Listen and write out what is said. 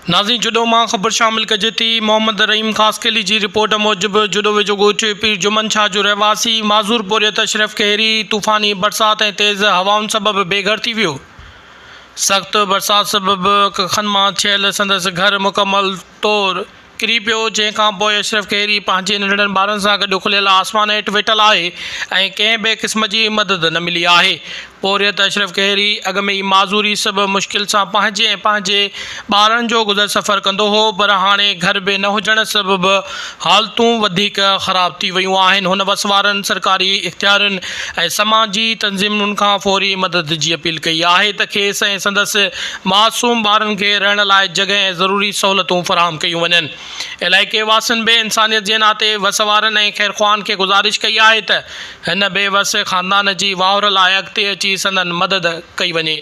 ناظرين جهڏو مان خبر شامل ڪجي ٿي محمد رحيم خاصخيلي جي رپورٽ موجب جهڏو ويجهو ڳوٺ پير جمن شاهه جو رهواسي معذور پورهيت اشرف کهري طوفاني برسات ۽ تيز هوائن سبب بي گهر ٿي ويو سخت برسات سبب ڪکن مان ٺهيل سندس گهر مڪمل طور ڪري پيو، جنهن کان پوء اشرف کهري پنهنجي ننڍڙن ٻارن سان گڏ کليل آسمان هيٺ ويٺل آهي ۽ ڪنهن به قسم جي مدد نه ملي آهي. پورهيت اشرف کهري اڳ ۾ ئي معذوري سبب مشڪل سان پنهنجي ۽ پنهنجي ٻارن جو گذر سفر ڪندو هو پر هاڻي گهر به نه هجڻ سبب حالتون وڌيڪ خراب ٿي ويون آهن. هن وس وارن سرڪاري اختيارين ۽ سماجي تنظيمن کان فوري مدد جي اپيل ڪئي آهي ته کيس ۽ سندس معصوم ٻارن کي رهڻ لاء جڳهه ۽ ضروري سهولتون فراهم ڪيون وڃن. علائقي واسين به انسانيت جي ناتي وس وارن ۽ خيرخواهن کي گذارش ڪئي آهي ته هن بي وس خاندان جي واهر لاء اڳتي اچي سندن مدد ڪئي وڃي.